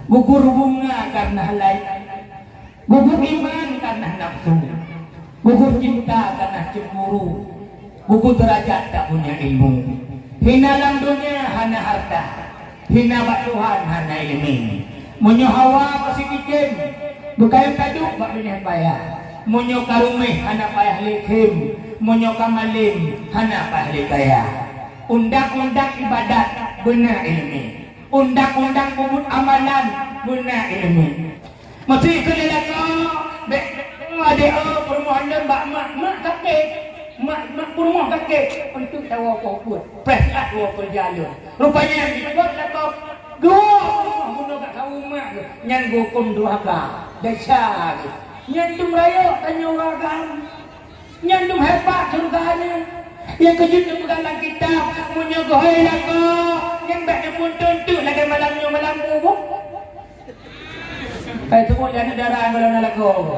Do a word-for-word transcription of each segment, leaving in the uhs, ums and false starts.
Gugur bunga karena lain, gugur iman karena nafsu, gugur cinta karena cemburu, gugur derajat tak punya ilmu. Hina lam dunia hana harta, hina bak Tuhan hana ilmi. Meunyoe hawa beusiticém, beukayém taduek bak binéh payah. Meunyoe ka ruméh hana payah lé khém, meunyoe ka malém hana payah lé kaya. Undang-undang ibadat beuna ilmi. Undang-undang peubuet amalan beuna ilmi. Meusé keu lé lakoe, bèk adék, oh, peurumoh lôn bak mak, mak sakét. Mak, mak peurumoh sakét, untuk tawoe keu peuet. Preh that woe keu jalon. Rupanya jipeubuet lakoe geuwoe peurumoh bunoe bak saweue mak geuh. Nyan geuhukôm durhaka, desya geuh. Nyan dum rayeuk tanyoe ureueng agam. Nyan dum hebat syeuruga nyan. Nyang keujeuet neupeugah lam kitab, meunyoe geuhôi lakoe, nyan bèk neupeuntôn teuk lagèe malam nyoe malam buboh. Hai, teupeu lé aneuk dara nyang gohlom na lakoe.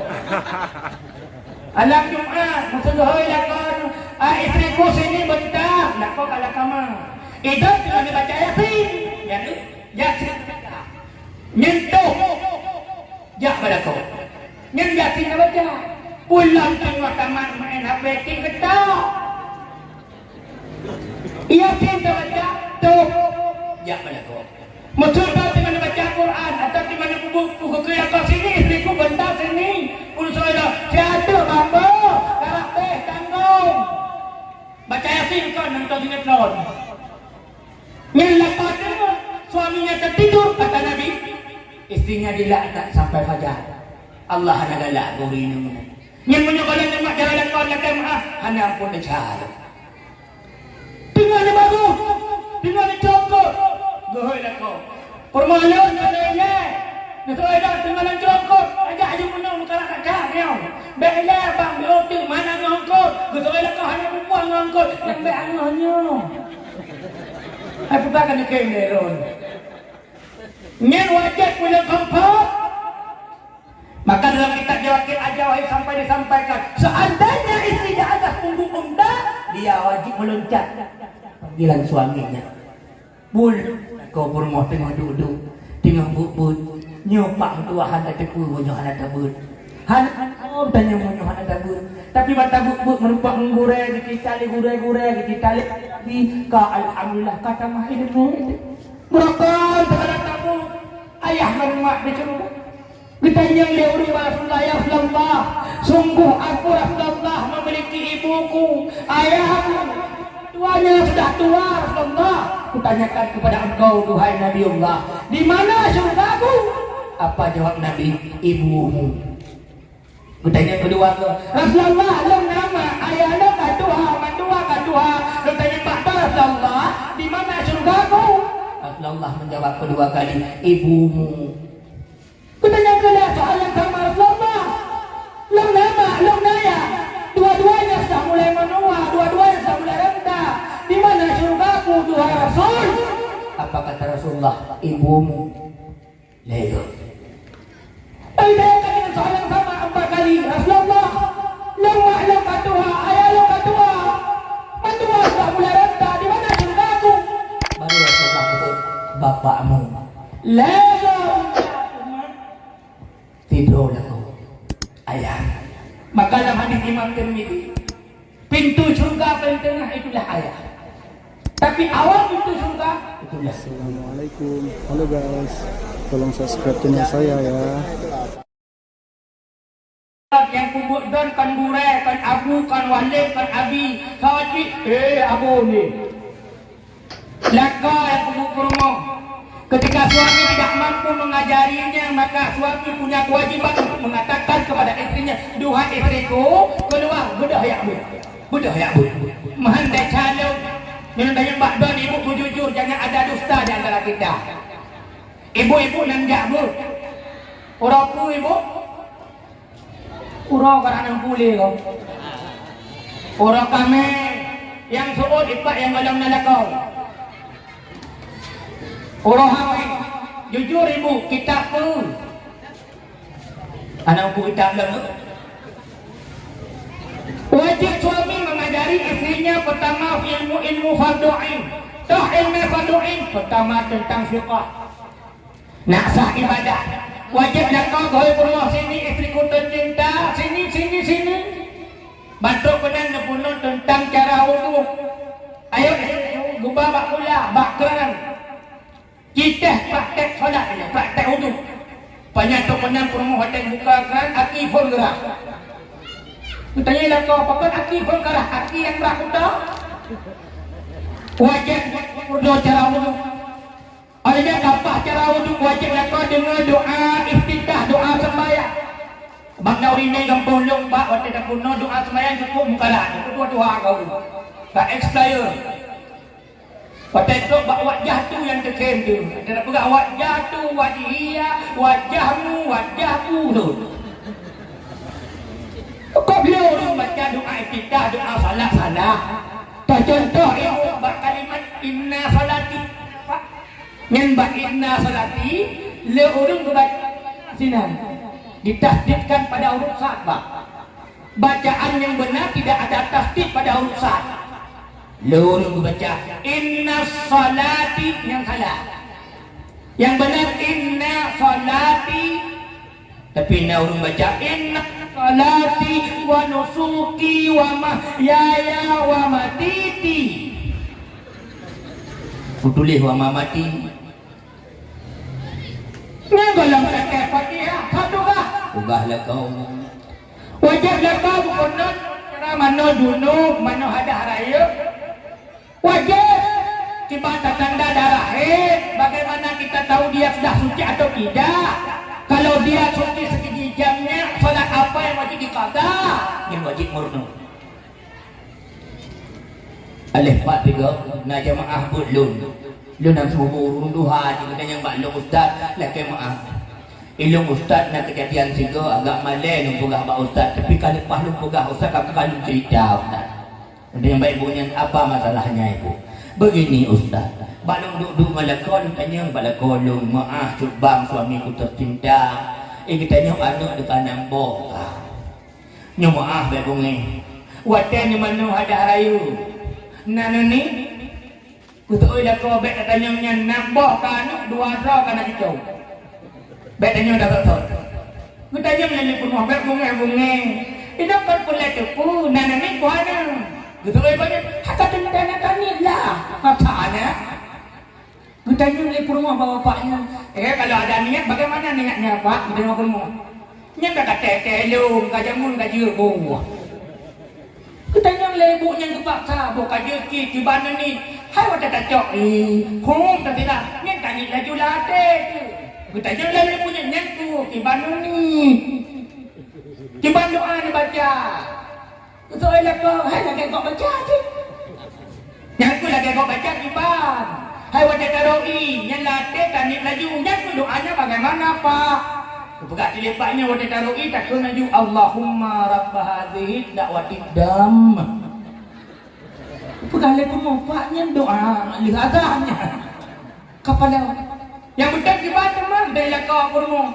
Alam Jumat, meuseu geuhôi lakoe, "Ah, istriku sini bentar," lakoe ka lam kama. Idop teungoh neubaca Yasin. Nyan, Yasin. Nyentuh. Jak bak lakoe. Nyan Yasin tabaca. Pulang teungoh tamat main H P, tieb geutok. Yasin tabaca, top. Jak bak lakoe. Meukeusut teungoh neubaca Quran, atau teungoh neupeubuet, pukul keu lakoe sini, istriku bentar sini. Pun soe dah, siat bambo, karab teh, tanggong. Baca Yasin kon nonton sinetron. Nyan lakoe teungoh suaminya tertidur, kata Nabi, istrinya dilaknat sampai fajar. Allah hana galak gurina meunan. Nyan meunyoe gohlom nyoe mak jalan lakoe lakèe meu'ah, hana ampôn desya. Teungoh neubagoe, teungoh neucokot, geuhôi lakoe. Peurumoh lôn ka lheueh ilèe. Neusoe lôn teungoh lôn cokot, ajak aju meunoe meukarat that nyoe. Bèk ilèe bang, bèk oteuk, mana ngon kot. Geusoe lakoe hana peue-peue ngon kot, nyang bèk angoh nyoe. Hai peue ka neukheun lé lôn. Nyan wajéb ulôn kompot. Maka dalam kitab Jawahir Ajawaib sampai disampaikan, seandainya istri di atas punggong unta, dia wajib meloncat panggilan suaminya. Bul, lakoe peurumoh teungoh duek-duek, teungoh beuet-beuet. Nyoe pak meutuah hana tateupeue meunyoe hana tabeuet. Hana, hana tanyoe meunyoe hana tabeuet. Tapi ban tabeuet-beuet meurumpok ngon gurèe, geucita lé gurèe-gurèe, geucita lé nabi, ka alhamdulillah ka tamah ilmu. Meurokon teuka tamu, ayah ngon mak di syeuruga. Geutanyong lé ureueng bak Rasulullah, "Ya Rasulullah, sungguh aku Rasulullah memiliki ibuku, ayahku. Keduanya sudah tua Rasulullah. Kutanyakan kepada engkau, duhai Nabiullah, di mana syurgaku?" Apa jawab Nabi? "Ibumu." Geutanyong keudua keu, "Rasulullah, lôn na mak, ayah lôn ka tuha, mandua ka tuha. Lôn tanyong bak droe Rasulullah, di mana syurgaku?" Rasulullah menjawab kedua kali, "Ibumu." Geutanyong keu lhèe soalan nyang sama, "Rasulullah, lôn na mak, lôn na ayah. Dua-duanya sudah mulai menua, dua-duanya sudah mulai renta. Di mana syurgaku, duhai Rasul?" Apa kata Rasulullah? "Ibumu." Lhèe goe. Geutanyong keu lhèe soalan nyang sama empat kali, "Rasulullah, lôn mak lôn ka tuha, ayah lôn ka tuha. Mandua sudah mulai renta, di mana syurgaku?" Baru Rasulullah kheun, "Bapakmu." Lhèe goe. Sidroe lakoe, ayah. Maka lam hadis Imam Tirmidzi, pintu syurga paling teungoh itulah ayah. Tapi awai pintu syurga itulah. Assalamualaikum. Halo guys, tolong subscribe channel saya ya. Nyang peubuet don kon gurèe, kon abu, kon walèd, kon abi. Soe cit? Eh, abu ni. Lakoe nyang peubuet peurumoh. Ketika suami tidak mampu mengajarinya, maka suami punya kewajiban untuk mengatakan kepada istrinya, "Duhai istriku, keluar, beudôh jak beuet. Beudôh jak beuet." Meuhan desya lôn, nyoe tanyong bak droeneuh ibu beujujur, jangan ada dusta di antara kita. Ibu-ibu nan jak beuet. Uroe peue ibu? Uroe ka rhot nam pulé ko. Uroe Kamis nyang seuôt ipat nyang gohlom na lakoe. Uroe Hamèh, jujur ibu, kitab peue? Hana buku kitab lom. Wajib suami mengajari istrinya pertama ilmu-ilmu fardu ain. Toh ilmu fardu ain? Pertama tentang fiqah. Nak sah ibadah, wajéb lakoe geuhôi peurumoh sini, istriku tercinta, sini, sini, sini. Bantuk keunan neupeurunoe teuntang cara wudhu. Ayo, geuba bak kula, bak kran. Citeh praktek solat nyoe, praktek wudhu. Panyang trok keunan peurumoh watée buka kran, aki phon geurah. Geutanyong lakoe, "Pakon aki phon geurah? Aki nyang geurah kuta?" Wajéb peurunoe cara wudhu. Óh lheueh nyan ka paih cara wudhu, wajéb lakoe deungoe doa iftitah, doa seumbahyang. Bak na ureuëng inong gampông lôn bak watée tapeurunoe doa seumbahyang cukôp meukarat, cukôp dua-dua ka wudhu. Ka expire. Watée trok bak wajah tu nyang teukhém tu. Watée tapeugah wajah tu, wajhiya, wajahmu, wajahku tu. Kok lé ureuëng baca doa iftitah, doa salat salah. Teucontoh ilmu bak kalimat inna salati. Nyan bak inna salati, lé ureuëng geubaca sinan. Ditasdidkan pada huruf sad bak. Bacaan nyang beuna tidak ada tasdid pada huruf sad. Lé ureuëng geubaca inna salati nyang salah. Nyang beuna inna salati. Tapi na ureuëng baca inna salati wa nusuki wa mahyaya wa matiti. Kutuléh wa mamati. Nyan gohlom sakét Fatihah, ka tugaih. Tugaih lakoe. Wajéb lakoe bukan non cara manoe junub, manoe hadah rayeuk. Wajéb. Kiban tatanda darah haid, bagaimana kita tahu dia sudah suci atau tidak? Kalau dia suci sekejijamnya, salat apa yang wajib diqadha? Yang wajib murnu. Aléh pat tiga, na jamaah buet lôn. Lôn nyang seumumu ureuëng tuha, jeuet geutanyong bak lôn ustaz, lakée meuáh. Ilôn ustaz na keujadian sigoe agak malée lôn peugah bak ustaz, tapi ka leupah lôn peugah ustaz ka keukalon cerita ustaz. Geutanyong bak ibu nyan, "Apa masalahnya ibu?" "Begini ustaz, bak lôn duek-duek ngon lakoe lôn tanyong bak lakoe lôn, 'Meuáh cut bang suamiku tercinta, eh geutanyong aneuëk teuka nam boh ka.'" Nyoe meuáh bék beungéh. Watée nyoe manoe hadah rayeuk. Na neunie? Geuteuôi lakoe bék tatanyong nyan, nam boh ka aneuëk dua droe ka na cucoe. Bék tanyong dak sot-sot. Geutanyong lé peurumoh bék beungéh-beungéh. Inong kon peureulée teupeu, na neunie boh aneuëk. Geuteuôi bak nyan, haka teuntée na taniet lah. Mata aneuëk. Geutanyong lé peurumoh bak bapak nyan, "Eh, kalau ada niat, bagaimana niatnya, Pak?" Geutanyong peurumoh. "Nyan ka katéh-téh lôn, ka jameun, ka jeuet buah." Geutanyong lé ibu nyan geupaksa, boh ka jeuet cit, kiban neunie. Hai watée tacok, eh, hom tasilah, nyan taniet laju lam até teuh. Geutanyong lé ibu nyan, "Nyan ku, kiban neunie? Kiban doa neubaca?" Geuteuôi lakoe, hai lagée gok baca cit. Nyan keuh lagée gok baca kiban. Hai watée taroh ié, nyan lam até taniet laju, nyan keuh doanya bagaimana, Pak? Geupeugah tilepak nyan watée taroh ié, takheun laju, "Allahumma rabba hadzihid da'watid tammah." Geupeugah lé peurumoh, "Pak, nyan doa lheueh azan nyan." Kapala. Nyang beutôi kiban teuma dari lakoe peurumoh.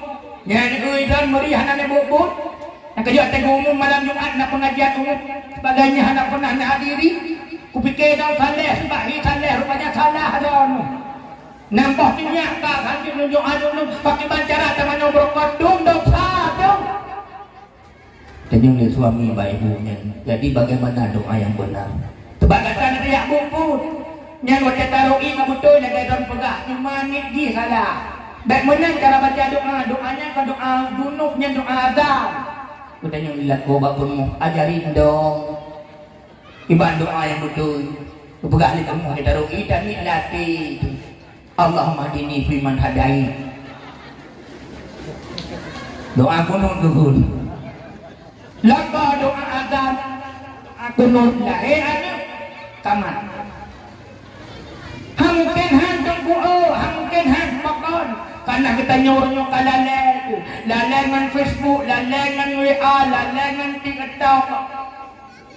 Nyan geuh idon meuri hana neubuet-buet. Nyang keujeuet teungku umum malam Jumat na pengajian umum. Sebagainya hana pernah neuhadiri. Kupike dong saleh, sibak hi saleh, rupanya salah dong. Nambah minyak ka, lanjut nunjuk anu, pakiban cara tamanoe beurokot, dum dosa, dum. Tanyong lé suami bak ibu nyan, "Jadi bagaimana doa yang benar?" "Teubat gata neutiyak buet-buet. Nyan watée taroh ié ka beutôi lagée droen peugah, cuma niet jih salah. Bék meunan cara baca doa, doa nyan kon doa junub, nyan doa azan." Geutanyong lé lakoe bak peurumoh, "Ajari dong." Iban doa nyang beutôi. Geupeugah lé kamoe, "Taroh ié taniet lam até teuh. Allahumma hdini fiman hadait." Doa kunut geukheun. Lakoe doa azan, doa kunut lahé aneuëk, tamat. Hana mungken han teungku, oh, hana mungken han pakon. Kana geutanyoe uroe nyoe ka lalée, lalée ngon Facebook, lalée ngon W A, lalée ngon TikTok.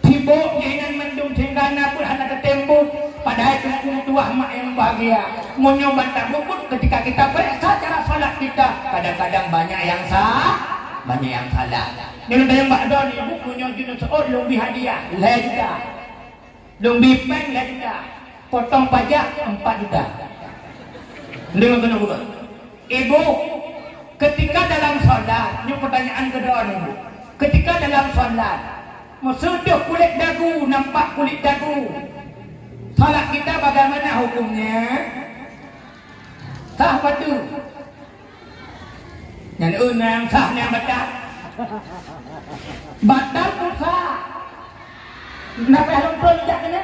Sibok jih nyan mandum sehingga na pun hana tateumbot, padahai teungku tuah mak nyang bahagia. Meunyoe ban tabubuet ketika kita pereksa cara salat kita, kadang-kadang banyak yang sa-, banyak yang salah. Nyoe tanyong bak droeneuh, "Ibu, meunyoe jinoe seuôt lôn bi hadiah lhée juta, lôn bi péng lhée juta, potong pajak empat juta." Deungoe keunoe buka. Ibu, ketika dalam salat, nyoe pertanyaan keudua ni, Bu. Ketika dalam salat, meuseudoh kulét dagu, nampak kulét dagu. Salat kita bagaimana hukumnya? Sah bateue? Nyan eu nyang sah nyang baca. Batal pulsa. Napa lôn peujak keunoe?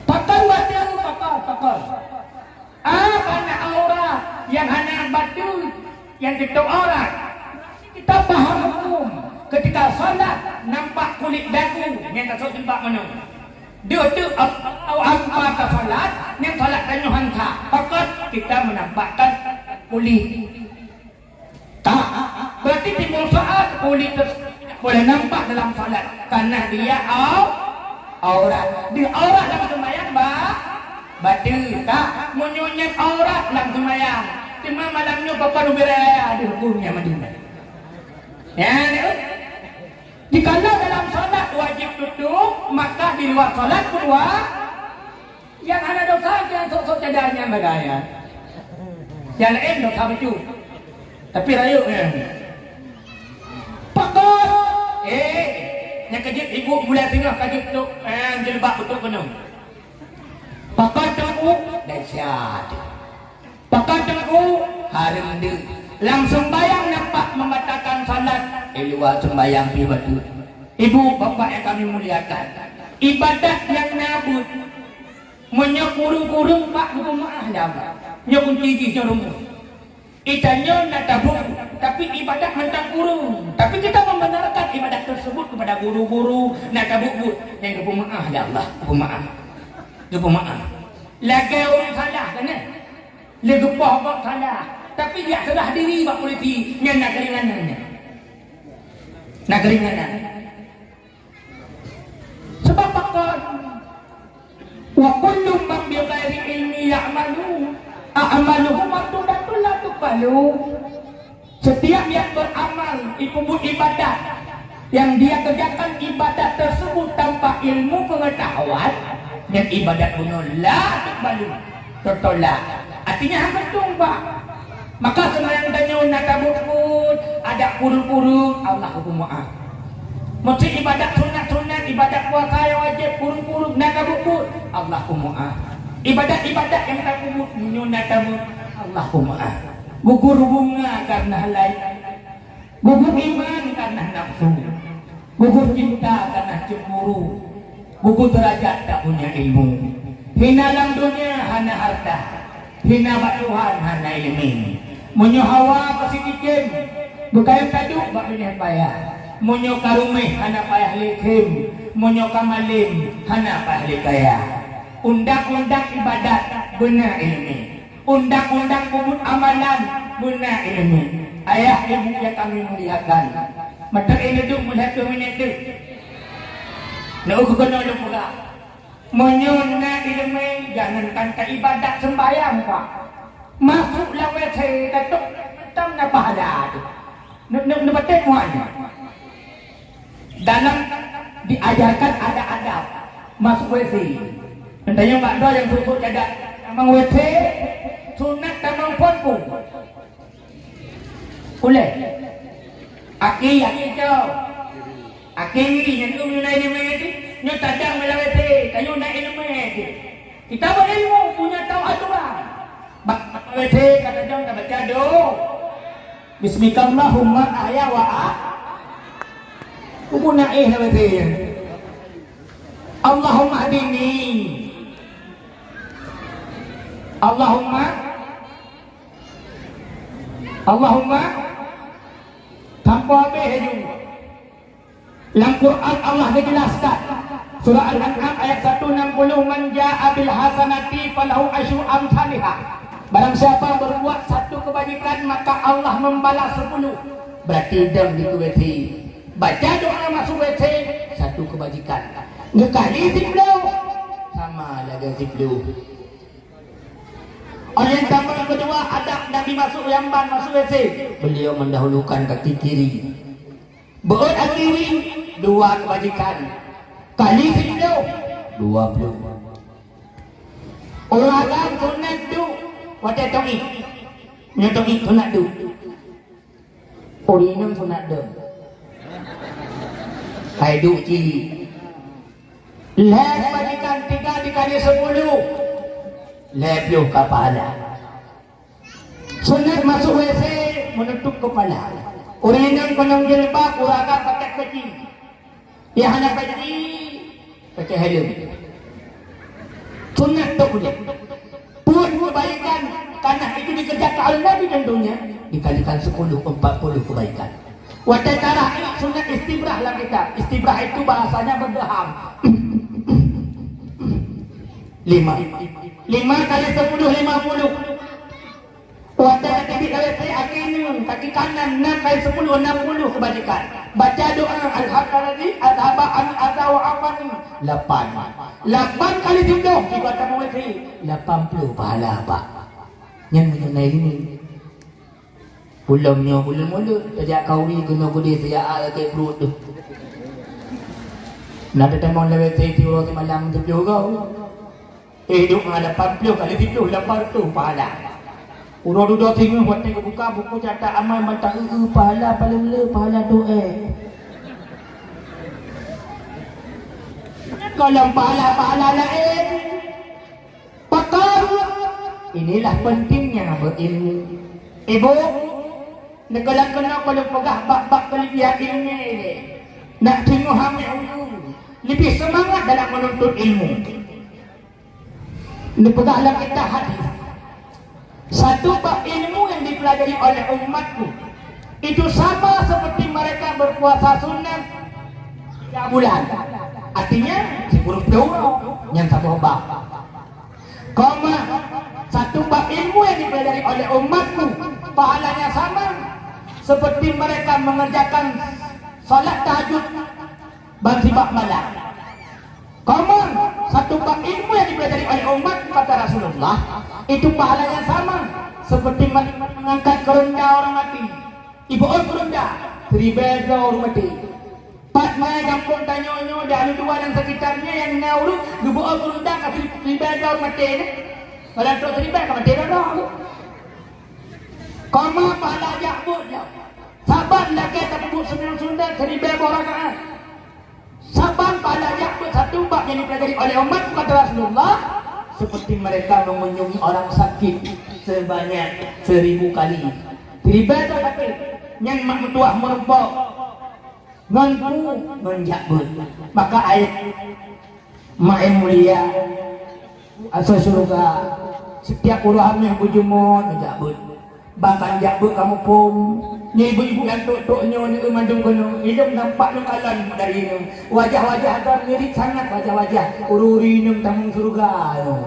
Pakon bateue, pakon, pakon. Ah, bak na aurat nyang hana bateue, nyang teutôp aurat. Kita paham hukum. Ketika salat nampak kulét dagu, nyang tasôk jilbab meunoe. Deuh-deuh ap-, au ampa ka salat, nyang salat tanyoe han sah. Pakon kita menampakkan kulét. Ka, berarti timbul soal, kulét tersebut tidak boleh nampak dalam salat karena dia au-, aurat. Di aurat dalam sembahyang ba-, bateue. Ka, meunyoe nyan aurat lam sembahyang, teuma malam nyoe pakon ubé raya, ada hukumnya Madinah. Ya, ni. Jikalau dalam salat wajib tutup, maka di luar salat pun wa-, nyang hana dosa, nyang sôk-sôk cadar nyan bagaya. Nyang laén dosa bacut. Tapi rayeuk nyan. Pakon! Eh, nyang keujeuet ibu mulai singoh ka jeuet tutup, eh, jilbab tutup keunoe. Pakon tutup? Dahsyat. Pakon teungku? Hareuem deuh. Lam sembahyang nampak membatalkan salat, di luar sembahyang pih bateue. Ibu, bapak yang kami muliakan, ibadat nyang na beuet, meunyoe kureueng-kureueng bak geupeumaáh lé Allah. Nyoe kunci jih nyoe rumoh. Itanyoe na tabeuet, tapi ibadat mantong kureueng. Tapi kita membenarkan ibadat tersebut kepada guru-guru, na tabeuet-beuet nyang geupeumaáh lé Allah, geupeumaáh. Geupeumaáh. Lagèe ureueng salah kan, eh? Lé geupoh gob salah, tapi jak seurah diri bak polisi, nyan na keuringanan nyan. Na keuringanan. Sebab pakon? Wa kullu man bi ghairi ilmi ya'malu, a'maluhu mardudatun la tuqbalu. Setiap yang beramal, ipubuet ibadat, yang dia kerjakan ibadat tersebut tanpa ilmu pengetahuan, dan ibadat bunoe la tuqbalu, tertolak. Artinya, hana tumbak. Maka, seunang tanyoe na tabeuet-beuet, adak kureueng-kureueng, Allah geupeumaáh. Meusti ibadat sunat-sunat, ibadat puasa nyang wajéb, kureueng-kureueng, na tabeuet-beuet, Allah geupeumaáh. Ibadat-ibadat nyang tapeubuet, meunyoe na tabeuet, Allah geupeumaáh. Gugur bunga karena lain. Gugur iman karena nafsu. Gugur cinta karena cemburu. Gugur derajat tak punya ilmu. Hina lam dunia hana harta. Hina bak Tuhan hana ileumèe. Meunyoe hawa peusitikém, beukayém taduek bak binéh payah. Meunyoe ka ruméh hana payah lé khém. Meunyoe ka malém hana payah lé kaya. Undang-undang ibadat beuna ileumèe. Undang-undang peubuet amalan beuna ileumèe. Ayah ibu yang kami muliakan, meuteuk ileumèe meulihat keu minèt teuh. Neu keunoe lôn peugah. Meunyoe na ileumèe, jangankan ka ibadat sembahyang, Pak. Masuk lam W C, ka trôk mantong na pahala teuh. Neu-, neu-, neupatéh muanya. Dalam diajarkan adab-adab masuk W C. Tanyong bak droe nyang sukut jaga tamong W C, sunat tamong phôn peue? Ulèe. Aki, aki cok. Aki, nyan tu meunyoe na ileumèe tu, nyoe tajam dalam W C, tanyoe na ileumèe tu. Kita berilmu, punya tahu aturan. Bak, bak W C ka tajam, tabaca doa. Bismikallahumma ahya wa a-, Kubu naéh lah bahasa. Allahumma hdini. Allahumma. Allahumma. Sampai habéh laju. Lam Quran Allah geujelaskan, surah Al-An'am ayat satu enam puluh, "Man jaa bil hasanati falahu asyru amsaliha." Barang siapa berbuat satu kebajikan, maka Allah membalas sepuluh. Berarti dong di W C. Baca doa masuk W C, satu kebajikan. Geukali siploh, sama lagèe siploh. Orang yang tambah kedua, ada Nabi masuk jamban, masuk W C. Beliau mendahulukan kaki kiri. Beuet akhiri, dua kebajikan. Kali siploh, dua puluh. Ureueng agam sunat duek Watèe teuiek, nyoe teuiek sunat duek. Ureueng inong sunat deuh. Hai duek cit. Lhèe keubaikan tiga dikali sepuluh, lhèe ploh ka pahala. Sunat masôk W C meunutôp keupala. Ureueng inong keunong jilbab, ureueng agam pakai peci. Nyang hana peci, pakai helm. Sunat teuh udép. Peuet keubaikan, karena itu dikerjakan oleh Nabi dan dunia, dikalikan sepuluh, empat puluh keubaikan. Watèe tarah sunat istibrah lam kitab. Istibrah itu bahasanya berdeham. Lima. Lima kali sepuluh, lima puluh. Watèe teubiet dari akhé nyoe, kaki kanan, enam kali sepuluh, enam puluh keubaikan. Baca doa, "Alhamdulillah, azhaba an adha wa afani." Lapan. Lapan kali siplôh, tiga tambah lagi, lapan puluh pahala, Pak. Nyan meunyoe na ilmu. Ulôn nyoe ulôn mulut, tajak kauri keunoe keudeh sejak a lakèe pruet teuh. Na teutamong lawét siti uroe simalam siplôh goe. Eh, duek ngon lapan ploh kali siplôh, lapan reutôh pahala. Uroe dudoe singoh watèe geubuka buku catat amal mantong eu-eu pahala paleng le pahala doa. Gohlom pahala-pahala laén. Pakon? Inilah pentingnya berilmu. Ibu, neukalon keunoe lôn peugah bab-bab keulebihan ilmu. Nak singoh hamé ulu, leubeh seumangat dalam menuntut ilmu. Neupeugah lam kitab hadis, "Satu bab ilmu yang dipelajari oleh umatku, itu sama seperti mereka berpuasa sunat tiga bulan." Artinya, sikureueng ploh uroe, nyan saboh bab. Koma, satu bab ilmu yang dipelajari oleh umatku, pahalanya sama seperti mereka mengerjakan salat tahajud ban sibak malam. Koma, satu bab ilmu yang dipelajari oleh umat, kata Rasulullah, itu pahalanya sama seperti mengangkat kerenda orang mati. Ibu oi kerenda, siribèe droe ureueng maté. Pat na gampông tanyoe nyoe di Alue Dua dan sekitarnya nyang na ureueng geubeuôt kerenda ka siribèe droe ureueng maté nyan. Padahai trok siribèe ka maté droe-droe. Koma pahala jak beuet nyoe. Saban lagèe tapeubuet seumayang sunat siribèe boh rakaat. Saban pahala jak beuet satu bab yang dipelajari oleh umat, kata Rasulullah, seperti mereka mengunjungi orang sakit sebanyak seribu kali. Siribèe droe sakét, nyan mak meutuah meurumpok ngon peue, ngon jak beuet. Maka ayat Mak nyang mulia, asoe syeuruga, setiap uroe Hamèh beujumo neujak beuet. Bahkan jak beuet kamoe phôn, nyoe ibu-ibu nyang trok-trok nyoe, nyoe mandum keunoe, ilôn nampak lôn kalon dari nyoe. Wajah-wajah droe mirip sangat wajah-wajah ureueng-ureueng inong tamong syeuruga nyoe.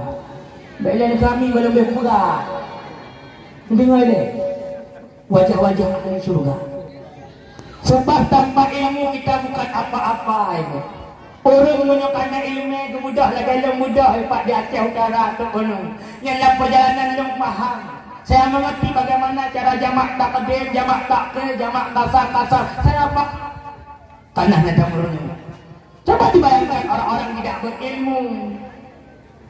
Bèk lé kami gohlom bèk peugah. Neudeungoe lé. Wajah-wajah ahli syurga. Sebab tanpa ilmu kita bukan apa-apa, ibu. Ureueng meunyoe kana ileumèe geumudah lagèe lôn mudah pat di Aceh Utara trok keunoe. Nyan lam peujalanan lôn paham. Saya mengerti bagaimana cara jamak takdim, jamak takhir, jamak kasar, kasar. Saya apa? Kana na ureueng nyoe. Coba dibayangkan orang-orang tidak berilmu.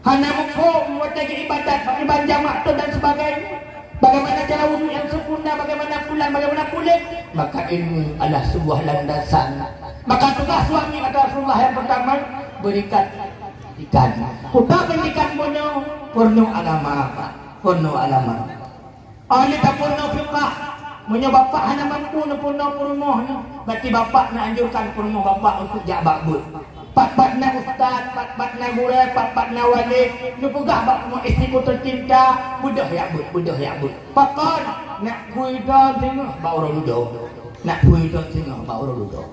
Hana muphom watèe geuibadat, iban jamak tu dan sebagainya. Bagaimana cara wudhu yang sempurna, bagaimana pulan, bagaimana kulit. Maka ilmu adalah sebuah landasan. Maka tugas suami atau Rasulullah yang pertama, berikan pendidikan. Peue pendidikan bunoe, peurunoe agama, Pak. Peurunoe agama. Óh lheueh tapeurunoe fiqah, meunyoe bapak hana mampu neupeurunoe peurumoh nyoe, berarti bapak neuanjurkan peurumoh bapak untuk jak bak beuet. Pat-pat na ustaz, pat-pat na gurèe, pat-pat na wali, neupeugah bak peurumoh istriku tercinta, beudôh jak beuet, beudôh jak beuet. Pakon? Nak phui droe singoh bak uroe dudoe. Nak phui droe singoh bak uroe dudoe.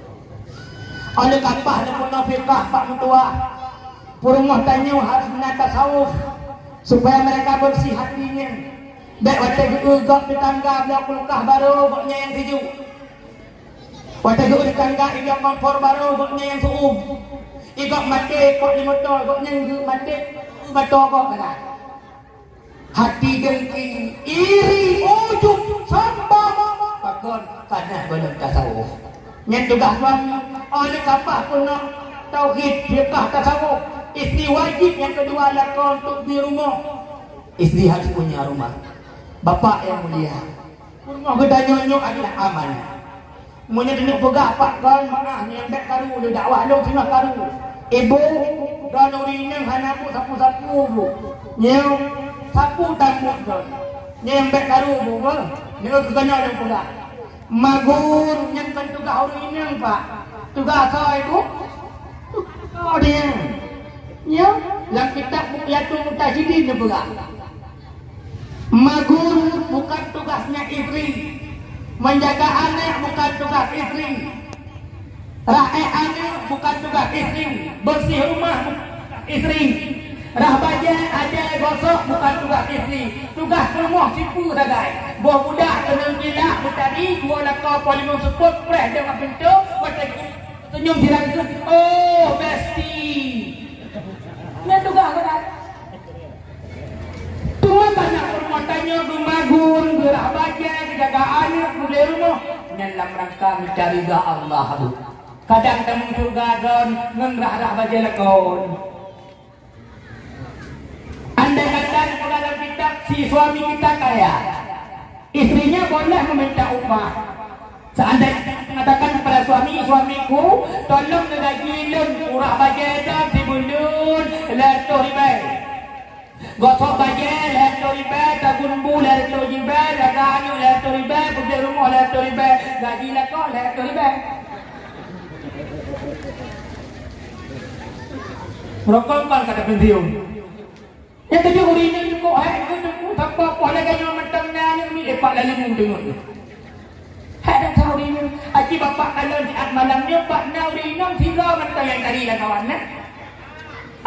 Óh lheueh kapah neupeurunoe fiqah bak meutuah, peurumoh tanyoe harôh na tasawuf, supaya mereka bersih hatinya. Bèk watèe geu-eu gob di tangga bloe kulkah barô, gobnyan nyang seujok. Watèe geu-eu di tangga i bloe kompor barô, gobnyan nyang seu-uem. I gob maté pot di moto, gobnyan geu-eu maté, eu moto gob galak. Hati dengki, iri, ujub, sombong, pakon? Karena gohlom tasawuf. Nyan tugaih suami, óh lheueh kapah peurunoe tauhid, fiqah, tasawuf. Istri wajib nyang keudua lakoe untuk di rumoh. Istri harus punya rumah. Bapak yang mulia, peurumoh geutanyoe nyoe adalah amanah. Meunyoe taneuk peugah pat kon, maah nyang bèk karu lé dakwah lôn singoh karu. Ibu, droeneuh ureueng inong hana buet sapeue-sapeue, Bu. Nyoe sapeue tabuet kon. Nyang bèk karu, Bu, beuh. Nyoe keunoe lôn peugah. Magun nyan kon tugaih ureueng inong, Pak. Tugaih soe, Bu? Tugaih ureueng inong. Nyoe lam kitab Bughyatul Muqtasidin neupeugah. Magun bukan tugasnya istri. Menjaga anak bukan tugas istri. Rah èk aneuk bukan tugas istri. Bersih rumah bukan tugas istri. Rah bajèe, ajai, gosok bukan tugas istri. Tugas peurumoh sipeue sagai. Boh budak keunong kilak beutari, dua lakoe po limong seupôt, preh deungon pintoe, watèe senyum sirang keu, "Oh, Besti." Nyan tugaih sagai. Teuma karena peurumoh tanyoe geumagun, geurah bajèe, geujaga aneuk, geubri rumoh, nyan lam rangka mita ridha Allah, Bu. Kadang tamong syeuruga droen ngon rah-rah bajèe lakoe. Andai kata dipeugah lam kitab, si suami kita kaya, istrinya boleh meminta upah. Seandainya mengatakan kepada suami, "Suamiku, tolong neugaji lôn, urah bajèe droen sibuleuen lhèe reutôh ribèe. Gosok bajèe lhèe reutôh ribèe, tagun bu lhèe reutôh ribèe, jaga aneuk lhèe reutôh ribèe, peugèt rumoh lhèe reutôh ribèe, gaji lakoe lhèe reutôh ribèe." Rokok kan kata pensiun. Nyang keujeuet ureueng inong jukuk hai, jukuk, jukuk, tanpa poh lagèe nyoe mantong na aneuk miet, eh, pat lalu deungon. Hai, dak tahu ureueng inong. Aci bapak kalon siat malam nyoe, pat na ureueng inong sigoe mantong nyang tari lam kawan, nah.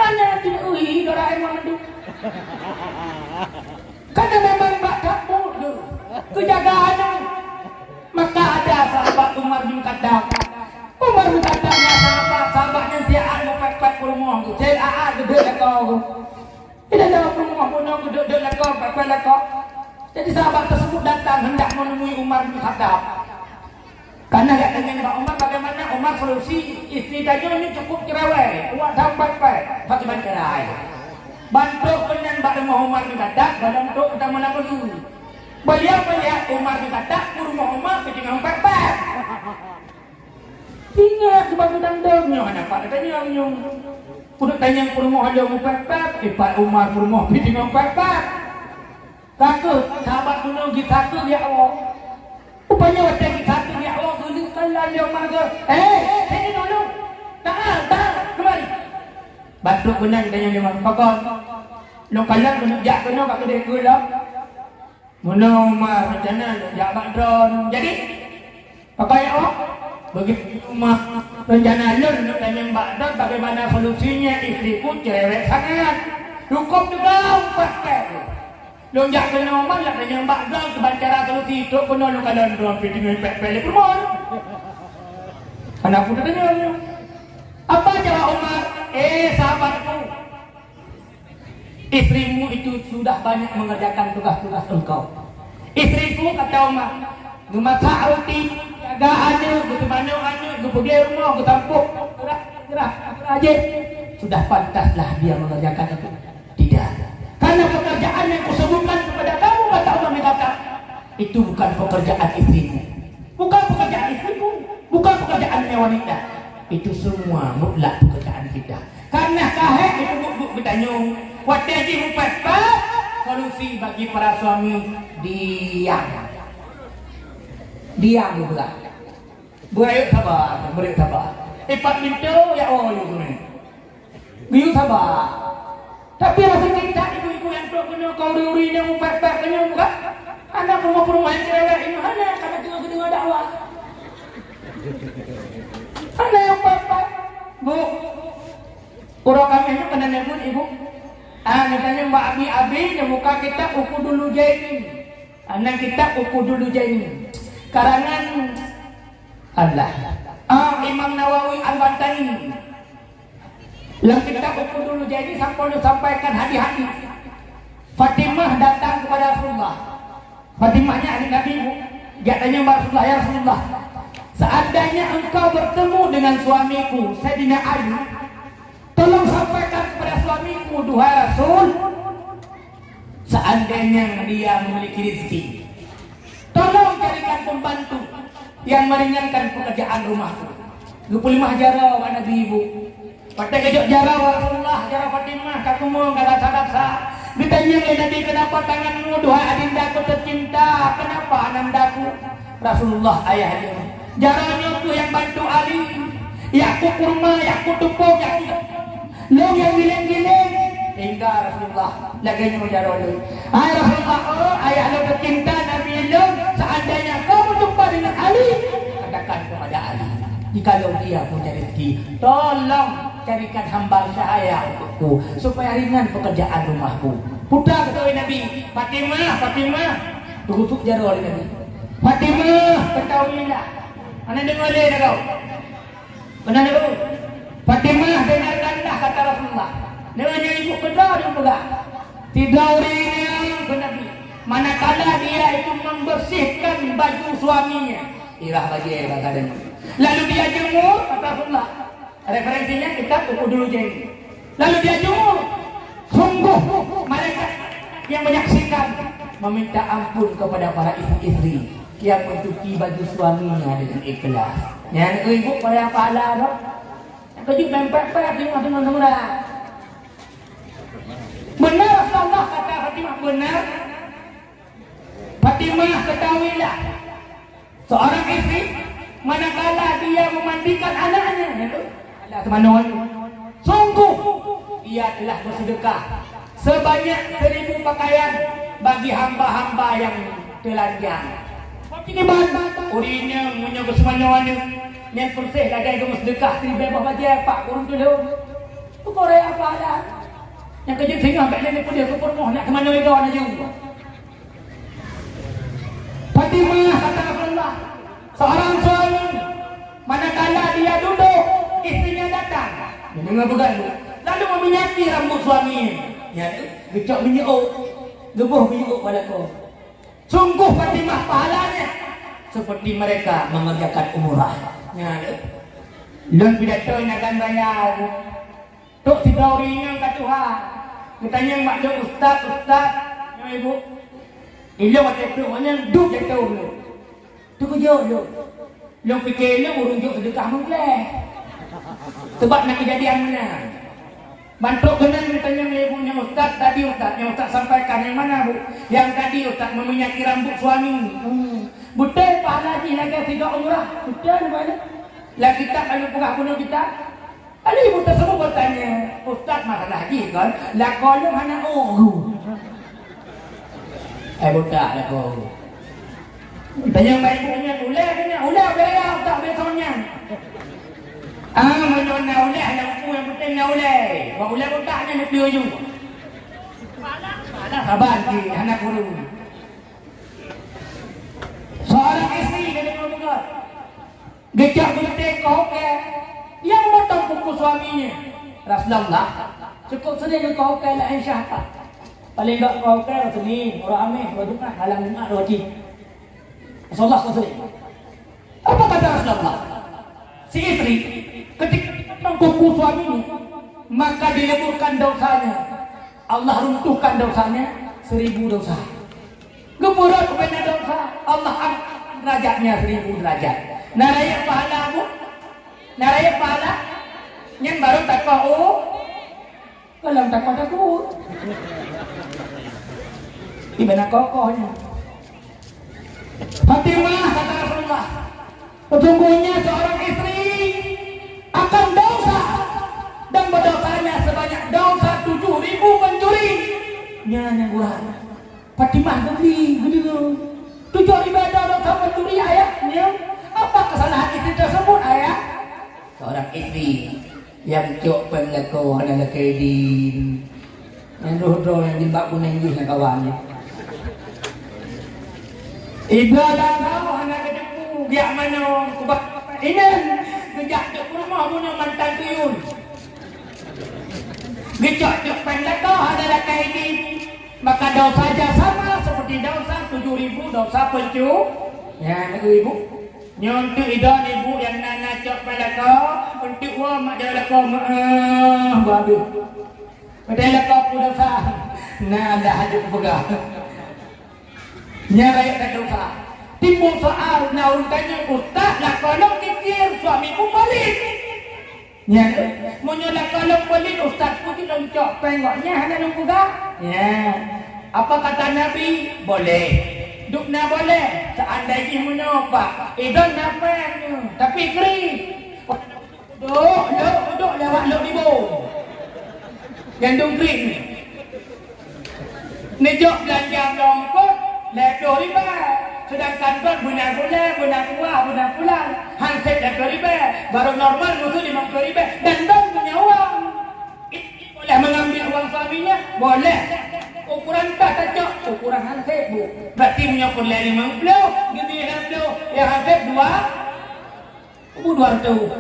Hana tu, ui, Doraemon tu. Karena memang bak takbut tu. Keujagaan tu. Maka ada sahabat Umar bin Khattab. Umar bin Khattab nyan sahabat, sahabat nyang siat mupèt-pèt peurumoh tu. Siat geudeuek lakoe tu. Di dalam rumoh bunoe geuduek-duek lakoe, pèpèt lakoe. Jadi sahabat tersebut datang hendak menemui Umar bin Khattab. Karena geutanyoe bak Umar bagaimana Umar solusi istri tanyoe ni cukup cerewet, awak dam pèpèt, bagaimana cerai. Ban trok keunan bak rumoh Umar bin Khattab, ban trok keunan malam minggu. Beliau melihat Umar bin Khattab, peurumoh Umar keucingan pèpèt. Ingat sebab geutanyoe nyoe hana pat tanyong nyoe. Peuduek tanyong peurumoh lom mupèpèt, ipat Umar peurumoh pih deungon pèpèt. Takot sahabat bunoe geutakot ya Allah. Rupanya watèe geutakot ya Allah, geuneuk kalon lé Umar geuh, "Eh, sini dulu. Tahan, tahan, kemari." Ban trok keunan tanyong lé Umar, "Pakon? Lôn kalon keuneuk jak keunoe ka keudeh keu lom." Meunoe Umar rencana neuk jak bak droeneuh. Jadi, pakon ya Allah? Begitu Umar rencana lôn neuk tanyong bak droeneuh, bagaimana solusinya istriku cerewet sangat. Huköm teugau pèpèt. Lôn jak keunoe Umar nak tanyong bak droeneuh, kiban cara solusi trok keunoe lôn kalon droeneuh pih deungon pèpèt lé peurumoh. Hana peue tatanyong. Apa jawab Umar? Eh, sahabatku. Istrimu itu sudah banyak mengerjakan tugas-tugas engkau. Istriku, kata Umar, geumasak roti, jaga aneuk, geuteumanoe aneuk, geupeugèt rumoh, geusampôh, geurah, geurah, geurah jih. Sudah pantaslah dia mengerjakan itu. Tidak. Karena pekerjaan yang kusebutkan kepada kamu, kata Umar bin Khattab, itu bukan pekerjaan istrimu. Bukan pekerjaan istriku, bukan pekerjaannya wanita. Itu semua mutlak pekerjaan kita. Karena kahé dipeubeuet-beuet geutanyoe, watèe jih mupèpèt, solusi bagi para suami, diam. Diam, beurah. Beurayek sabar, beurayek sabar. Ipat pintoe, ya Allah, ya Allah. Geuyue saba. Tapi rasa sakét that ibu-ibu nyang trok keunoe, keu ureueng-ureueng nyang mupèt-pèt keunoe, bukan? Hana peurumoh-peurumoh nyang cerewet nyoe, hana, karena teungoh geudeungoe dakwah. Hana nyang pèt-pèt. Bu, uroe Kamis nyoe keunan nyang buet, Ibu? Ah, misalnya Mbak Abi, Abi neubuka kitab Uqudul Lujaini. Ah, na kitab Uqudul Lujaini. Karangan Allah. Ah, Imam Nawawi Al-Bantani. Lam kitab Uqudul Lujaini sampoe neusampaikan hadis-hadis. Fatimah datang kepada Rasulullah. Fatimah nyan aneuk Nabi, bu. Jak tanyong bak Rasulullah, "Ya Rasulullah, seandainya engkau bertemu dengan suamiku, Saidina Ali, tolong sampaikan kepada suamiku, duhai Rasul, Seandainya dia memiliki rezeki, tolong carikan pembantu yang meringankan pekerjaan rumahku. Geupeuleumah jaroe bak Nabi, Ibu. Watée geujok jaroe bak Rasulullah, jaroe Fatimah ka keumeung, ka rasa-rasa. Geutanyong lé Nabi, "Kenapa tanganmu, duhai adindaku tercinta? Kenapa anandaku?" "Rasulullah, ayah lôn, jaroe nyoe kheueh nyang bantu Ali. Yak keu kurma, yak keu tupông, yak keu lôn nyang giléng-giléng." Hingga Rasulullah lagée nyoe jaroe lôn, "Hai Rasulullah, oh ayah lôn tercinta, Nabi lôn, seandainya kau berjumpa dengan Ali, katakan kepada Ali, jikalau dia punya rezeki, tolong carikan hamba sahaya untukku, supaya ringan pekerjaan rumahku." Putra keu Nabi, "Fatimah, Fatimah." Teugutuk jaroe lé Nabi. "Fatimah, ketahuilah." Hana deungoe lé lagoe. Meunan dulu. "Fatimah, dengarkanlah kata Rasulullah. Nyoe ibu keudroe dipeugah. Sidroe ureuëng inong," kheun Nabi, "manakala dia itu membersihkan baju suaminya." Irah bajée bak gadang. "Lalu dia jemur," kata Rasulullah. Referensinya kitab Uqudul Jaini. "Lalu dia jemur. Sungguh malaikat yang menyaksikan, meminta ampun kepada para istri-istri yang mencuci baju suaminya dengan ikhlas." Nyan, eh, ibu, para pahala tu. Nyang keujeuet main pek-pek, tengok-tengok seumura. Benar Rasulullah kata Fatimah, benar. "Fatimah, ketahuilah, seorang istri, manakala dia memandikan anaknya," itu, ada seumanoe, "sungguh ia telah bersedekah sebanyak seribu pakaian bagi hamba-hamba yang telanjang." Kiban, ureuëng inong meunyoe geuseumanoe aneuk, nyan peureséh lagée geumeuseudeukah siribée boh bajée bak ureuëng tulông. Tukoré apa ada? Nyang keujeuet singoh bék lé peudeuh keu peurumoh nak seumanoe droe laju. Fatimah, kata Rasulullah, seorang suami, manakala dia duduk, istrinya datang. Mendengar peugah tu, lalu meminyaki rambut suami. Ya, geucok minyeuk, geuboh minyeuk bak lakoe. Sungguh Fatimah pahalanya seperti mereka mengerjakan umrah. Ya, lôn pidato nyan kan raya. Trok sidroe ureuëng inong ka tuha, geutanyong bak lôn, "Ustaz, ustaz," nyoe ibu. Ilôn watée trok ngon nyan duek jatoh lôn. Teukeujot lôn. Lôn pike lôn ureuëng jok seudeukah meugleh. Sabab na keujadian meunan. Ban trok keunan geutanyong lé ibu, "Nyoe ustaz tadi, ustaz, nyang ustaz sampaikan nyang mana, Bu?" "Nyang tadi ustaz, meminyaki rambut suami." Hmm. Beutôi pahala jih lagée sidroe umrah. Beutôi, Bu. Lam kitab Al-Fuqaha bunoe kitab. Lalu ibu tersebut bertanya, "Ustaz, masalah jih kon, lakoe lôn hana ureuëng." Eh, budak lakoe. Tanya baik ibu nyan, "Ulée keunan, ulée biaya tak besok nyan?" Ah, meunyoe na ulée, hana upu, yang penting na ulée. Bak ulée budak nyan neupie uju. Sabar jih, hana guru. Seorang istri dari Bogor. Geucok geuntée keu hoke nyang motong kuku suaminya. Rasulullah, cukup sering keu hoke laén syah pat. Paling gak keu hoke Senin, uroe Ameh, uroe Jumat, malam Jumat, uroe Cit. Rasulullah keu sering. Apa kata Rasulullah? Si istri, ketika motong kuku suaminya, maka dileburkan dosanya. Allah runtuhkan dosanya seribu dosa. Geupeurhot ubena dosa, Allah angkat derajatnya seribu derajat. Na rayeuk pahala, Bu? Na rayeuk pahala? Nyan baru takoh u, golom takoh takut. Iban kokoh nyan. Fatimah, kata Rasulullah, sesungguhnya seorang istri akan dosa, dan berdosanya sebanyak dosa tujuh ribu pencuri. Nyan nyang urat. Fatimah geubri, geudeungoe. Tujoh ribèe dosa pencuri, ayah, nyoe. Apa kesalahan istri tersebut, ayah? Seorang istri nyang cok péng lakoe hana lakèe idin. Nyang droe-droe nyang jilbab kunèng jih lam kawan jih. Iba dan droe hana geuteupeue, geujak manoe, kubah inong, geujak jok peurumoh bunoe mantan tuyul. Geucok-cok péng lakoe hana lakèe idin, maka dosanya sama seperti dosa tujuh ribu dosa pencu-, ya, tujuh ribu. Nyoe eunteuk idong ibu nyang na, na cok péng lakoe, eunteuk woe mak jaroe lakoe, meu'ah, beuhabéh. Padahai lakoe peue dosa. Nah, dah hajat peugah. Nyan rayeuk ka dosa. Timbul soal na ureueng tanyong, "Ustaz, lakoe lôn kikir, suamiku pelit." Nyan, meunyoe lakoe lôn pelit, ustaz, peue jeuet lôn cok péng gobnyan hana lôn peugah? Nyan. Apa kata Nabi? Boleh. Dubna boleh, seandai jih meunyoe, Pak, idon na péng nyoe, tapi kri. Udok, udok, udok lewat Lhokseumawe. Nyang dum kri. Neujok beulanja blang eungkôt lhèe plôh ribèe, seudangkan gob beuna gulèe, beuna kuah, beuna pulan, han sép lhèe plôh ribèe, barô normal musoh limong plôh ribèe, dan gob punya uang. Boleh mengambil uang suaminya? Boleh. Ukuran tas tacok, ukuran han sép, Bu. Berarti meunyoe peureulèe limong plôh, geubri lhèe plôh, nyang han sép dua, bu dua reutôh.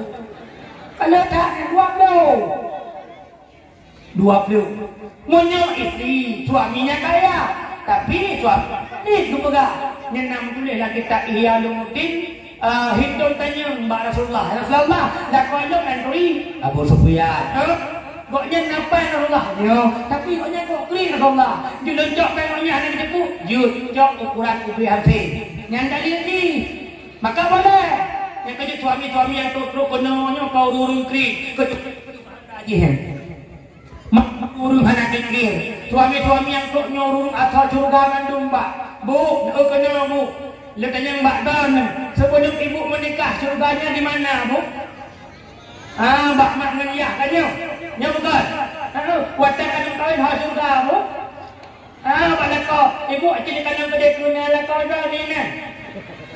Kalau tak, dua plôh. Dua plôh. Meunyoe istri suaminya kaya, tapi suami ni geupeugah, nyan na meutuléh lam kitab Ihya Ulumuddin, eh, Hindun tanyong bak Rasulullah, "Ya Rasulullah, lakoe lôn nyan kri." Abu Sufyan, "Hah? Gobnyan na péng Rasulullah?" "Nyoe, tapi gobnyan kok kri Rasulullah?" "Jeuet lôn cok péng gobnyan hana geuteupeue?" "Jeuet, cok ukuran ubé han sép." Nyan dalil jih. Maka boleh. Nyang keujeuet suami-suami nyang trok-trok keunoe nyoe ka ureueng-ureueng kri, keujeuet jih. Mak ureueng hana kikir. Suami-suami nyang trok nyoe ureueng asai syeuruga mandum, Pak. Bu, eu keunoe, Bu. Lôn tanyong bak droeneuh, sebelum ibu menikah, syuruganya di mana, Bu? Ah, bak mak ngon yah ka nyoe. Nyoe bukon? Ha, watèe ka lheueh kawin ho syeuruga, Bu? Ah, bak lakoe. Ibu cit ka lheueh keudéh keu lakoe droeneuh nyan.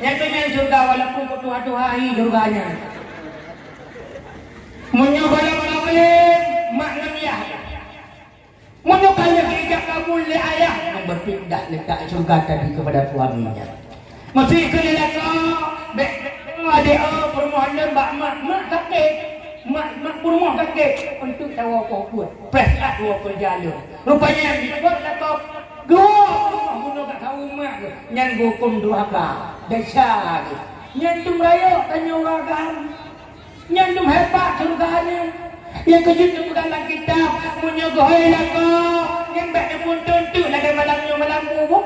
Nyan keuh nyan syeuruga, walaupun keu tuha-tuha hi syeuruga nyan. Meunyoe gohlom kawin, mak ngon yah. Meunyoe ka lheueh ijab kabul lé ayah, nyan berpindah letak syeuruga tadi kepada suaminya. Meusé keu lé lakoe, bèk, bèk, adék, oh, peurumoh lôn bak mak, mak sakét. Mak, mak peurumoh sakét, untuk tawoe poh buet. Preh that woe keureuja lôn. Rupanya, di buet lakoe, geuwoe peurumoh bunoe ka tawoe mak, nyan geuhukôm durhaka. Desya geuh. Nyan dum rayeuk tanyoe ureueng agam. Nyan dum hebat syeuruga nyan. Nyang keujeuet neupeugah lam kitab, meunyoe geuhôi lakoe, nyan bèk neuphôn teuk lagèe malam nyoe malam buboh.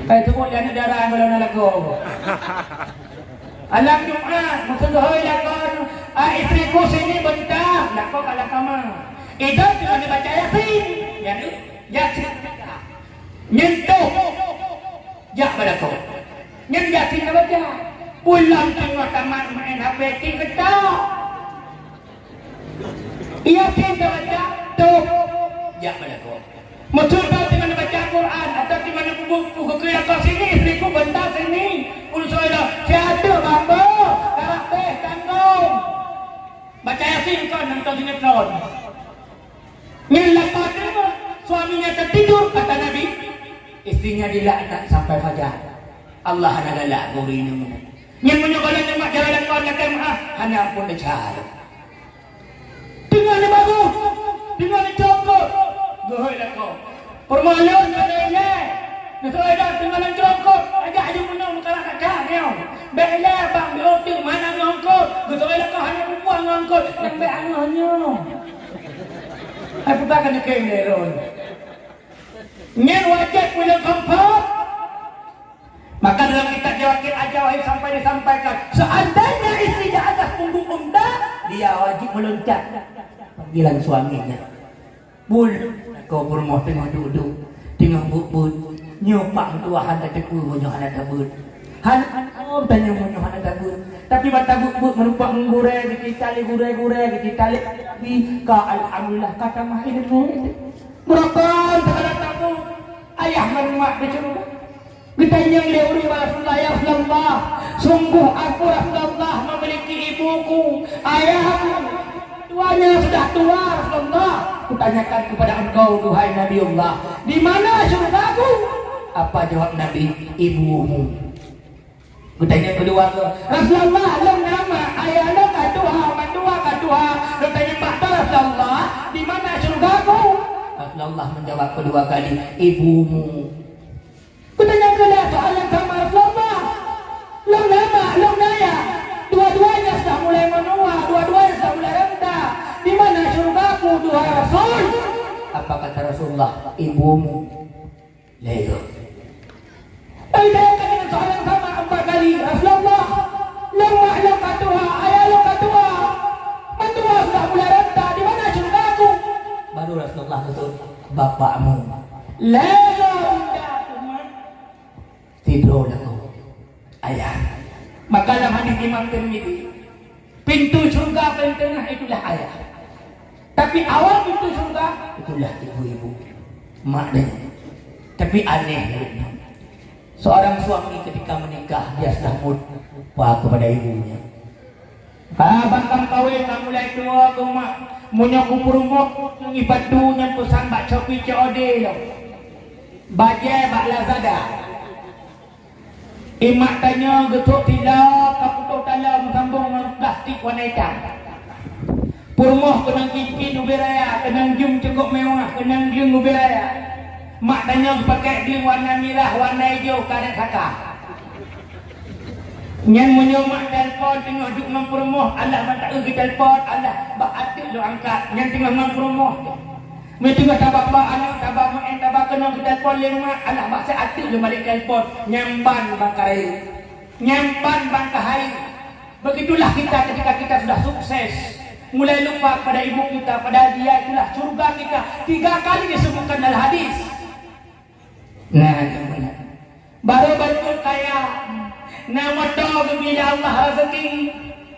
Kai teupeu lé aneuk dara nyang gohlom na lakoe. Malam Jumat, meuseu geuhôi lakoe, "Ah, istriku, sini bentar," lakoe ka lam kama. Idon teungoh neubaca Yasin. Nyan, Yasin. Nyentuh. Jak bak lakoe. Nyan Yasin tabaca. Pulang teungoh tamat maén H P, tik ketok. Yasin tabaca, top. Jak bak lakoe. Meukeusut teungoh neubaca Quran, atau teungoh neupeubuet, "Keu lakoe sini, istriku bentar sini." Ulôn soe dah, "Siat bak boh, karab bèh tanggong." Baca Yasin kon nonton sinetron. Nyan lakoe teungoh suaminya tertidur, kata Nabi, istrinya dilaknat sampai fajar. Allah hana galak gurèe nyoe. Nyan meunyoe galak nyoe mak jalan lakoe lakèe meu'ah, hana ampôn desya. Teungoh neubagoe, teungoh neucok eungkôt, geuhôi lakoe. Peurumoh lôn ka lheueh ilèe. Neuseuôt ilèe teungoh lôn cok eungkôt, ajak jih meunoe meukarat that nyoe. Bèk ilèe bang, bèk teuk, meuhan angoh eungkôt. Geuseuôt ilèe ka hana peue-peue angoh eungkôt, nyang bèk angoh nyoe. Hai peugah keu neukheun lé lôn. Nyan wajéb ulôn comfort. Maka dalam kitab Jawahir Al-Jawahir sampai disampaikan, seandainya istri di atas punggung unta, dia wajib meloncat panggilan suaminya. Bul, lakoe peurumoh teungoh duek-duek, teungoh beuet-beuet. Nyoe pak meutuah hana tateupeue meunyoe hana tabeuet. Hana, hana tanyoe meunyoe hana tabeuet. Tapi ban tabeuet-beuet meurumpok ngon gurèe, geucita lé gurèe-gurèe, geucita lé nabi, ka alhamdulillah ka tamah ilmu. Meurokon teuka tabeuet, ayah ngon mak di syeuruga. Geutanyong lé ureueng bak Rasulullah, "Ya Rasulullah, sungguh aku Rasulullah memiliki ibuku, ayahku. Keduanya sudah tua, Rasulullah. Kutanyakan kepada engkau, duhai Nabiullah, di mana syurgaku?" Apa jawab Nabi? "Ibumu." Geutanyong keudua, "Rasulullah, lôn na mak, ayah lôn ka tuha, mandua ka tuha. Lôn tanyong bak droe, Rasulullah, di mana syurgaku?" Rasulullah menjawab kedua kali, "Ibumu." Geutanyong keu lhèe soal nyang sama, "Rasulullah, lôn na mak, lôn na ayah, dua-duanya sudah mulai menua, dua-duanya sudah mulai renta. Di mana syurgaku, duhai Rasul?" Apa kata "Ya Rasulullah, ibumu lé gob." Ai, saya kata dengan soalan sama empat kali, "Rasulullah, lôn mak lôn ka tuha, ayah lôn ka tuha. Meutuha sudah mulai rontak, di mana syurga aku?" Baru Rasulullah kheun, "Bapakmu lé gob." Sidroe lakoe, ayah. Maka lam hadis Imam Tirmizi, pintu syurga paling tengah itulah ayah. Tapi awal pintu syurga itulah ibu-ibu, mak dan. Tapi aneh, seorang suami ketika menikah, dia sudah mudah kepada ibunya. Ka bak kamoe kawén ka mulai tuwoe keu mak, meunyoe kupeurumoh ngon ipatu nyang peusan bak Shopee C O D lom. Bajée bak Lazada. Imak tanyoe geutrok tila ka putôh tala meusambong ngon plastik warna itam. Peurumoh keunong cincin ubé raya, keunong jum cukôp meuwah, keunong jum ubé raya. Mak tanyoe geupakée gleueng warna mirah, warna ijo, karet saka. Nyan meunyoe mak telepon teungoh duek ngon peurumoh, alah ban taeu geutelepon, alah bak ateueh lôn angkat, nyan teungoh ngon peurumoh. Meunyoe teungoh taba bak aneuk, taba meu'en, taba keunong geutelepon lé mak, alah bak siat ateueh lôn balek telepon, nyan ban ban ka rayeuk. Nyan ban ban ka hai. Begitulah kita ketika kita sudah sukses, mulai lupa pada ibu kita, padahal dia itulah surga kita tiga kali disebutkan dalam hadis. Nah, nyang meunan. Baru bacut kaya, na moto geubri lé Allah raseuki,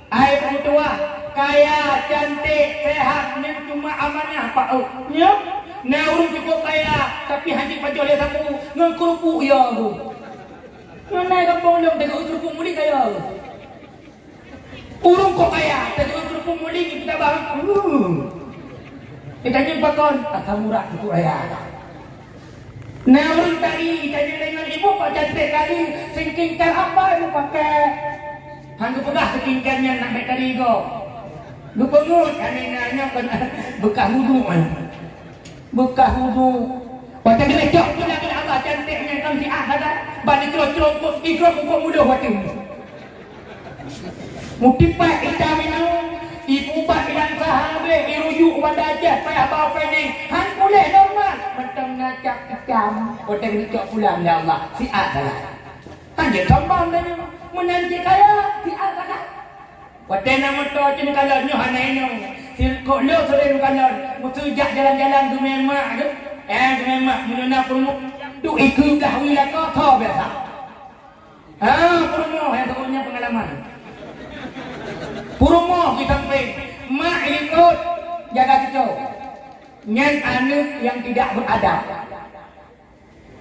hai meutuah, kaya, cantik, sehat, nyan cuma amanah pa'oh. Nyoe, na ureuëng cukup kaya, tapi hana jipajoh lé sapeue, ngon keurupuk ya tu. Nyoe na gampông lom, teuka keurupuk mulik kaya tu. Ureuëng kok kaya, teuka keurupuk mulik, kita bahang. Uh. Kita nyoe pakon, asam urat cukup raya. Na ureuëng tari, tanyong lé ngon ibu, "Kok cantik kali, skincare apa ibu pakai?" Han geupeugah skincare nyan nak bèk tari gob. Geupeungeut, "Ani na nyoe kon bekas wudhu, eh. Bekas wudhu." Watèe geucok pula keu Allah cantik nyan kan siat sagai. Ban dicrok-crok, ikrom mukot mudoh watèe nyan. Mutipat itam inong, ipubat ilang saha habéh, irujuk banda jih payah ba opening, han puléh normal, mantong na cap itam, watèe geucok pulang, ya Allah, siat sagai. Han jeuet sombong tanyoe, meunan cit kaya, siat sagai. Watèe na moto cit neukalon, nyoe hana inong, si kok lôn sering neukalon, meuseu jak jalan-jalan geumè mak tu, eh, geumè mak, meunyoe na peurumoh, duek ikeue blah wie lakoe, tho biasa. Ah, peurumoh nyang teuka nyan peungalaman. Peurumoh di sampéng, mak likot jaga cucoe. Nyan aneuk nyang tidak beradab.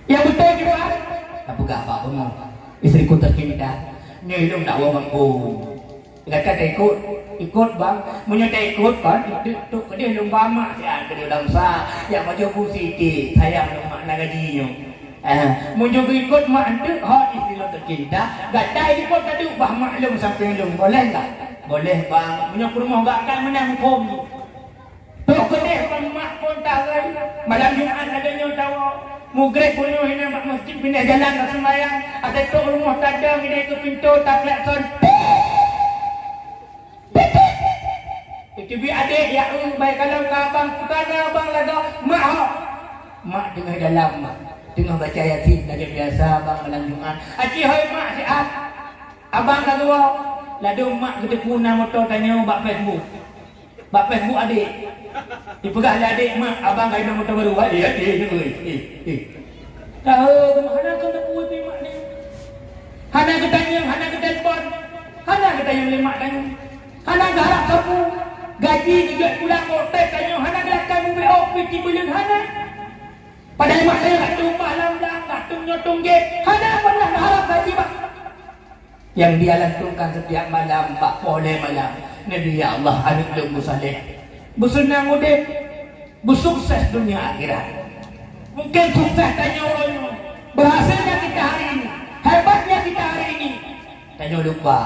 Nyang beutôi kiban, tapeugah bak peurumoh, "Istriku tercinta, nyoe lôn nak woe gampông." Gata taikot, ikot bang, meunyoe taikot kon, trok keudéh lôn ba mak siat keudéh lam sa, nyang pajoh bu siti, sayang lôn mak na gaji nyoe. Eh, meunyoe geuikot mak eunteuk, hot istri lôn teucinta, gata ikot taduek bah mak lôn sampéng lôn, boleh enggak? Boleh bang, meunyoe peurumoh gata meunan huköm. Trok keudéh bang mak phôn tagai, malam Jumat lagèe nyoe tawoe, mugreb bunoe inan bak masjid pinah jalan ka seumayang, até trok rumoh tadong idéh keu pintoe taklakson. Itu bi adék, ya, eu, bai kalon ka abang, bukana abang lagoe, mak ho. Mak teungoh dalam, mak. Teungoh baca Yasin lagèe biasa, bang, malam Jumat. Aci hôi mak siat. Abang ka geuwoe. Ladôm mak geuteupeue na moto tanyoe bak Facebook. Bak Facebook adék. Ipeugah lé adék, "Mak, abang ka inong moto baru." Wah, eh, eh, eh, eh, eh. Tahu, hana keuneuk peue pi mak nyoe. Hana geutanyong, hana geutelepon. Hana geutanyong lé mak tanyoe. Hana geuharap sapeue. Gaji geujok pulang, oték tanyoe hana geulakèe mubeuet ôk pih tibeuleueng hana. Padahai mak tanyoe ka tueng bah lam blang, ka tueng nyoe tueng jih. Hana pernah geuharap gaji bak Nyang dia lantongkan setiap malam bak poh lhèe malam, "Nabi, ya Allah, aneuk lôn beusaleh, beuseunang udép, beusukses dunia akhirat." Mungkin sukses tanyoe uroe nyoe, berhasilnya kita hari ini, hebatnya kita hari ini, tanyoe lupa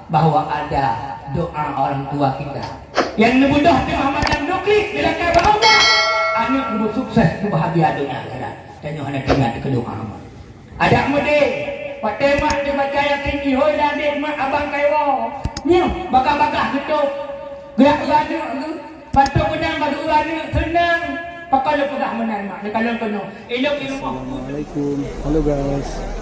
bahwa ada doa orang tua kita yang neubeudôh teungoh malam nuklik di lakèe bak Allah, aneuk beusukses, beubahagia dunia akhirat. Tanyoe hana teuingat keu doa. Adak meudeh, watèe mak teubaca Yasin, ihôi lé adék mak, abang ka iwoe. Nyoe, bagah-bagah geutôb. Geujak keu aneuk geuh, pantôk beunang bak geuh aneuk, seunang. Pakon lôn peugah meunan, mak, neukalon keunoe. Ilôn di rumoh. Assalamualaikum. Halo, guys.